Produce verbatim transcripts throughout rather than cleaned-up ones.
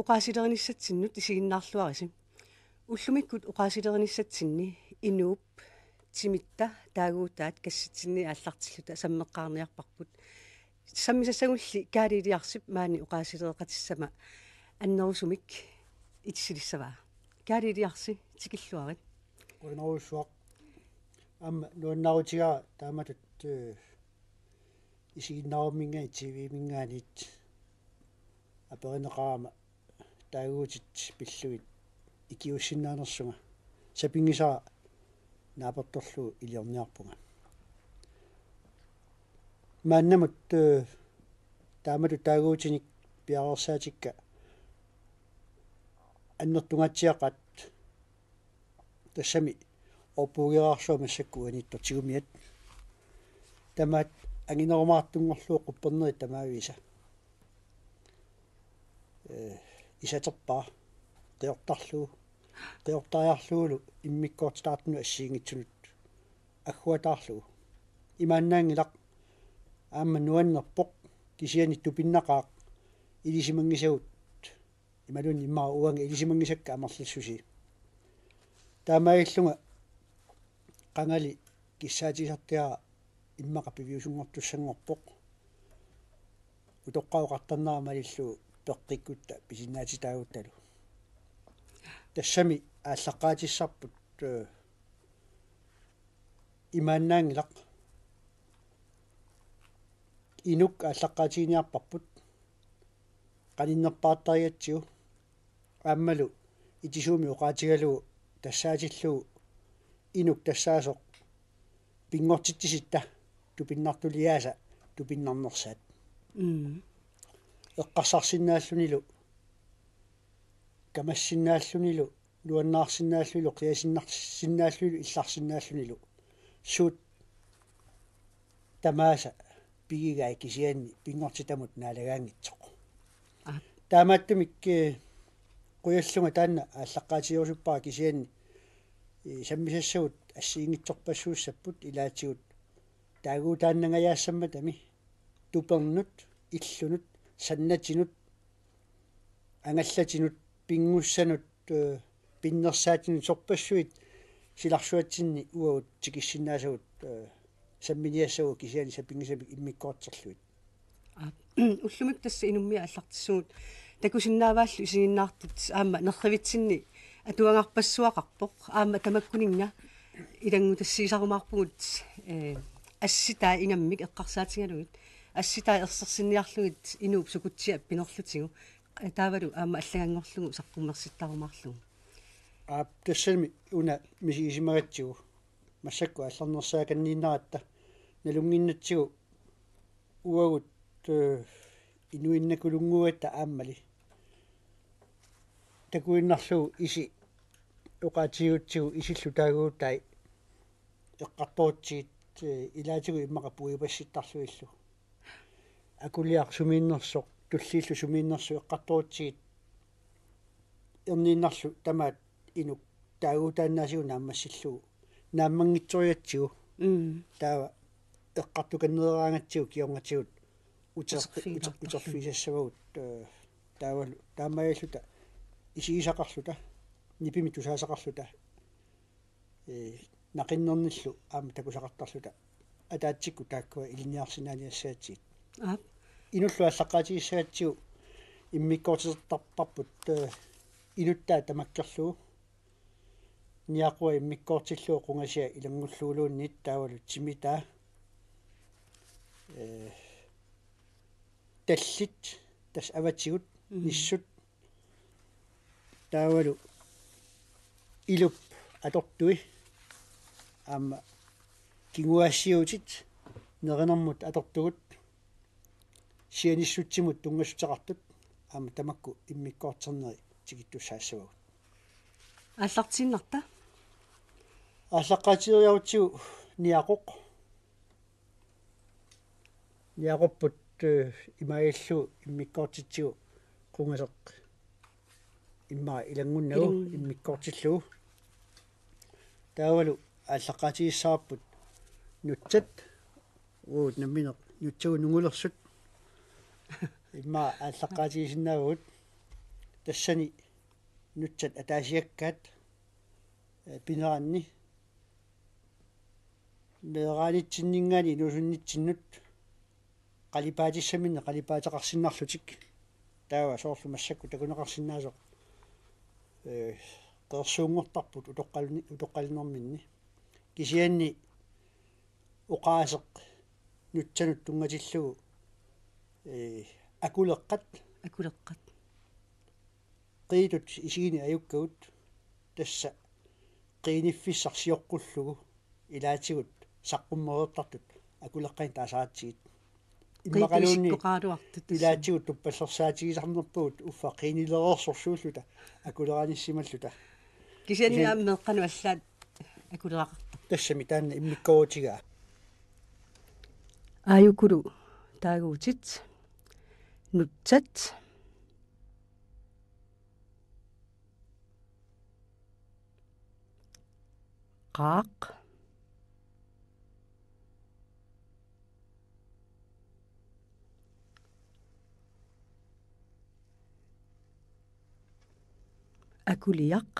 Oqaasilerinissatsinnut isiginnaarluarisi. Ullumikkut oqaasilerinissatsinnut inuup timitta taaguutaat kassitsinni aallartilluta sammeqqaarniarparput. Sammisassagulli Kaali Eliarsip maani oqaasilereqatissama annerusumik itissilissavaa. Kaali Eliarsi, tikilluarit. Qujanarsuaq. Aamma nuannaarutigaara taamatut, eh, isiginnaarumminngaanniit T V-minngaanniit aperineqarama taaguutit pillugit ikiuussinnaanersunga sapinngisara naapertorlugu iliorniarpunga. Maannamut, eh, taamatut taaguutinik piareersaatikka annertungaatsiaqaat tassami orpuugeraarsuaq massakkut uaniittoq tigumiat. Tamaat anginerumaartunngorlugu quppernerit tamaavisa. Eh, isaterpaa qiortarlugu. Qiortariarlugulu immikkoortitaartunut assigiinngitsunut agguataarlugu. Imaannaanngilaq aamma nuannerpoq kisianni tupinnaqaaq ilisimanngisagut imaluunniit immaqa uanga ilisimanngisakka amerlissusii. Taamaalillunga qangali kissaatigisartagara immaqa piviusunngortussanngorpoq. Utoqqaat oqartarnera malillugu peqqikkutta pisinnaatitaaguttalu. Tassami aallaqqaatissarput, eh, imaannaanngilaq. Inuk aallaqqaatiginiarparput qaninnerpaartarigatsigu aammalu itisuumik oqaatigalugu tassaatillugu inuk tassaasoq pinngortitsisitta tupinnartuliaasa tupinnarnersaat. Mm. Eqqarsarsinnaallunilu, kamassinnaallunilu, nuannaarsinnaallunilu, qiasinnaarsinnaallunilu, illarsinnaallunilu. Suut tamaasa pigigai kisianni pinngortitamut naalagaanngitsoq. Aa. Taamaattumik, eh, qujallunga taanna aallaqqaatigerusuppara kisianni, eh, sammisassagut assigiinngitsorpassuussapput ilaatigut taaguutaannangajaassammatami tupernut, illunut, sannatinut, angallatinut, pinngussanut, eh, pinnersaatinut sorpassuit silarsuatsinni uagut tikissinnaasagut, eh, samminiassagut kisianni sapinngisamik immikkoorterlugit. Aa, ullumikkut tassa inummia aallartissugut takusinnaavaallu isiginnaartut aamma nerrivitsinni atuagarpassuaqarpoq aamma tamakkuninnga ilanngutassiisarumaarpugut, eh, assitai ingammik eqqarsaatigalugit assitai ersersinniarlugit inuup sukutsiap pinerlutigu. Taavalu aamma allaganngorlugu saqqummersittarumaarlugu. Aap, tassami una misigisimagatsigu massakkut aallarnersaakkanniinnaratta nalunnginnatsigu uagut, eh, inuinnakulunnguugatta aammali takuinnarlugu isi oqaatigigutsigu isillu taaguutai eqqartorutsigit, eh, ilaatigut immaqa puiupassittarlugillu. Akuliaq sumiinnersoq, tulliillu sumiinnersoq eqqartorutsigit erniinnarlu tamaat inuk taaguutaannaasigut naammassillugu naammanngitsorigatsigu. Mm. Taava eqqartukannereeraangatsigu kingornatigut uterfi-, uter-, uterfigisarlugu. Uterfigisassavagut, eh, taavalu taamaalilluta isigisaqarluta, nipimik tusaasaqarluta, eh, naqinnernillu aamma takusaqartarluta ataatsikkut taakkua ilinniarsinnaaniassagatsigit. Aap. Inullu aallaqqaatigissagatsigu immikkoortitertarparput, eh, inuttaa tamakkerlugu, niaqua immikkoortillugu qungasia ilanngulluguluunniit taavalu timitaa, eh, tallit, tassa avatigut, mm, nissut, taavalu ilup atortui aamma kinguaassiuutit nerinermut atortugut sianissutsimut tunngassuteqartut aamma tamakku immikkoorterneri tikittussaassavagut. Aallartiinnarta? Aallaqqaatigeriarutsigu niaqoq. Niaqorput, eh, imaagillugu immikkoortitsigu qungaseq immaqa ilanngunnagu. Ilanngunnagu. Immikkoortillugu. Taavalu aallaqqaatigissavarput nutsat. Uut nammineq nutsagut nungulersut. Immaqa aallaqqaatigisinnaavagut. Tassani nutsat ataasiakkaat, eh, pineranni meeraanitsinninngaanniit inuusunnitsinnut qalipaatissaminnik qalipaateqarsinnarlutik. Taava soorlu massakkut takuneqarsinnaasoq, eh, qeersuunngortarput utoqqaluni-, utoqqalinerminni. Kisianni oqaaseq nutsanut tunngatillugu, eh, akuleqqat. Akuleqqat. Qiitut isigineq ajukkagut, tassa qiiniffissaq sioqqullugu ilaatigut saqqummereertartut akuleqqanik taasaratsigit. Immaqaluunniit qiituisikkoqaraluartut tassa. Ilaatigut tuppallersaatigisarnerpagut uffa qiinilereersorsuulluta akuleranissimalluta. Kisianni kisianni aamma meeqqanut allaat akuleraqartarput. Tassami taanna immikkoorutigaa. Aajukulu taaguutit. Nutsat. Qaaq. Akuliaq.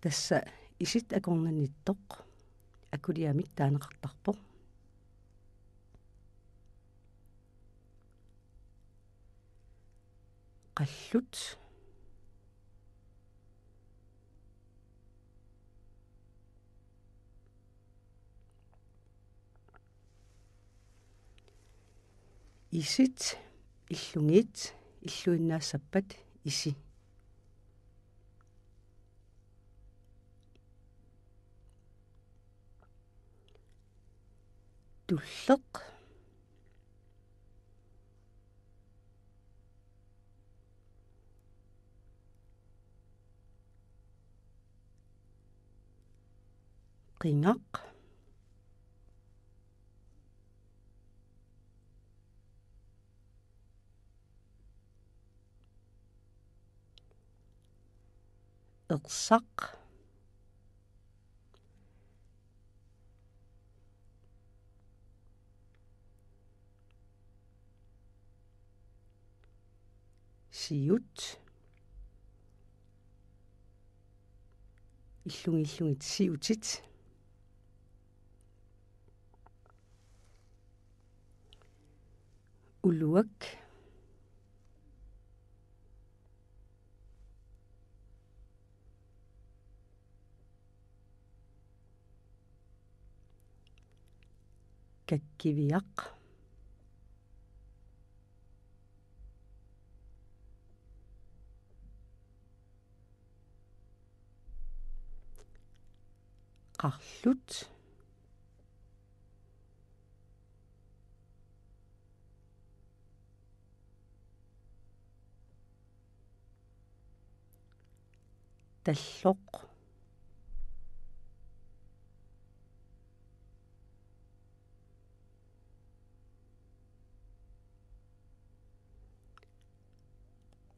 Tassa isit akornanniittoq akuliamik taaneqartarpoq. Qallut. Isit, illugiit, illuinnaassappat isi. Tulleq. Qingaq. Ersaq. Siut. Illugiit, illugiit siutit. Uluak. Kakkiviaq. Qarlut. Talloq.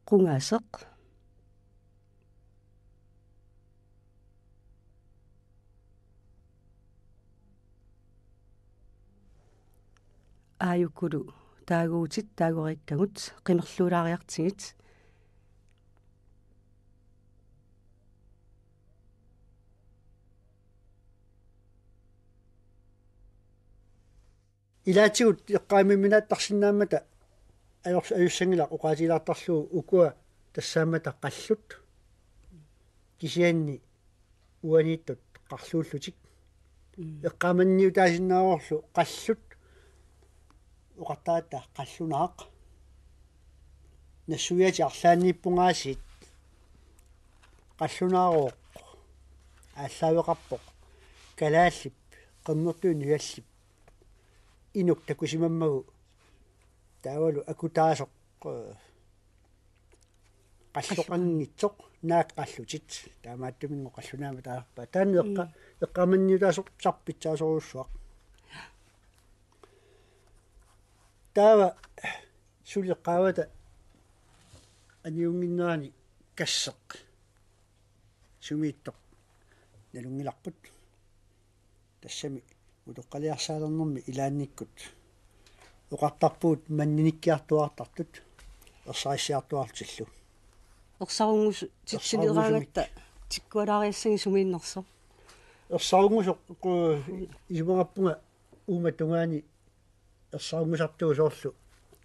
Qungaseq. Aajukulu taaguutit taagoriikkagut qimerluulaariartigit. Ilaatigut eqqaamimminaattarsinnaammata ajors-, ajussanngilaq oqaatigilaartarlugu ukua tassaammata qallut. Kisianni uaniittut qarluullutik. Mm. Eqqaamanniutaasinnaavorlu qallut oqartaratta qallunaaq. Nassuiatit arlaanniippungaasiit. Qallunaarooq aallaaveqarpoq kalaallip qernertuup nuallip inuk takusimammagu taavalu akutaasoq, eh, qalloqanngitsoq naak qallutit. Taamaattuminnga qallunaamik taasarpaat. Taanna eqqa-, mm, eqqaamanniutaasoq sarpitsaasorujussuaq. Taava suli qaavata aniunnginnerani kasseq sumiittoq nalunngilarput. Tassami utoqqaliarsaalernermi ilaannikkut oqartarpugut manninikkiartuaartartut ersarissiartuaarlutillu. Ersarunngusu-, titsileraangatta tikkualaariassanngilaq sumiinnersoq. Ersarunngusoq, ku-, isumaqarpunga uuma tungaani ersarunngusartuusoorlu.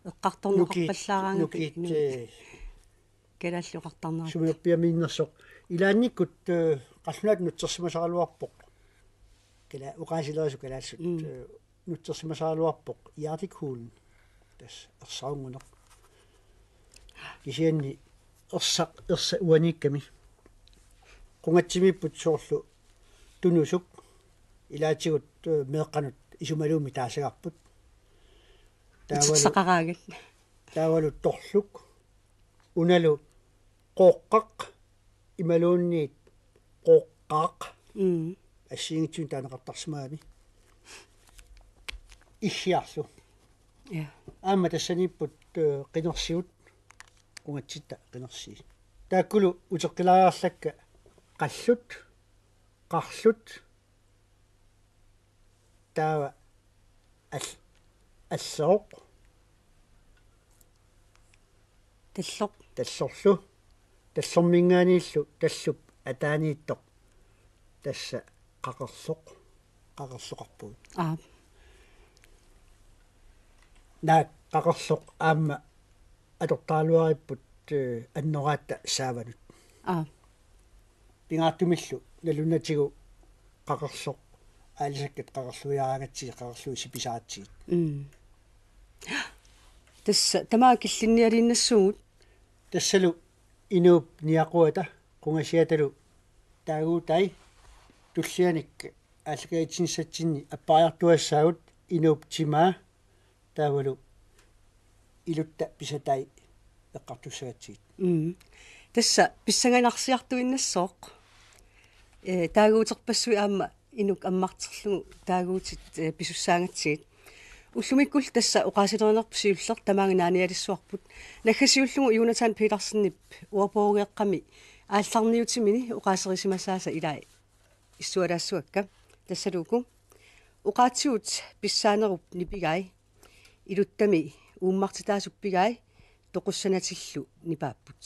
Eqqartorneqarpallaaraangat nukiit, nukiit, eh, kalaallit oqartarnerat. Sumiorpiamiinnersoq. Ilaannikkut, eh, qallunaatut nutsersimasaraluarpoq. Kala-, oqaasilerisoq kalaallisut. Mm. Eh, nutsersimasaraluarpoq Hjertehulen. Tassa ersarunnguneq. Kisianni ersaq, ersaq uaniikkami. Qungatsimiipput soorlu tunusuk ilaatigut, eh, meeqqanut isumaluunniit taasagarput. Taavalu, utersaqaraangat. Taavalu torluk. Unalu qooqqaq imaluunniit qooqqaaq. Mm. Assigiinngitsunik taaneqartarsimagami. Issiarlu. Ja. Aamma tassaniipput, eh, qinersigut, qungatsitta qinersii. Taakkulu uteqqilaariarlakka qallut, qarlut, taava al-, alleroq. Talloq. Tallorlu. Tallormiingaanniillu tallup ataaniittoq. Tassa qaqorloq. Qaqorloqarpugut. Aap. Naak qaqorloq aamma atortaraluaripput, eh, annoraatta saavanut. Aap. Pingaartumillu nalunatigut qaqorloq aalisakkat qaqorluiaraangatsigit, qaqorlugit sipisaratsigit. Mm. Tassa tamaat killinnialiinnassuugut. Tassalu inuup niaquata qungasiatalu taaguutai tullianik aallakaatitsinissatsinni appariartuassaagut inuup timaa taavalu ilutta pisatai eqqartussagatsigit. Mm. Tassa pissanganarsiartuinnassooq. Eh, taaguuterpassuit aamma inuk ammarterlugu taaguutit, eh, pisussaagatsigit. Ullumikkullu tassa oqaasilerinerput siulleq tamaanga naanialissuarput. Naggasiullugu Jonathan Petersenip uapoogeqqami aallarniutimini oqaaserisimasaasa ilai issualaassavakka. Tassalu uku: Oqaatsigut pissaanerup nipigai, iluttami uummartitaasuppigai, toqussanatillu nipaapput.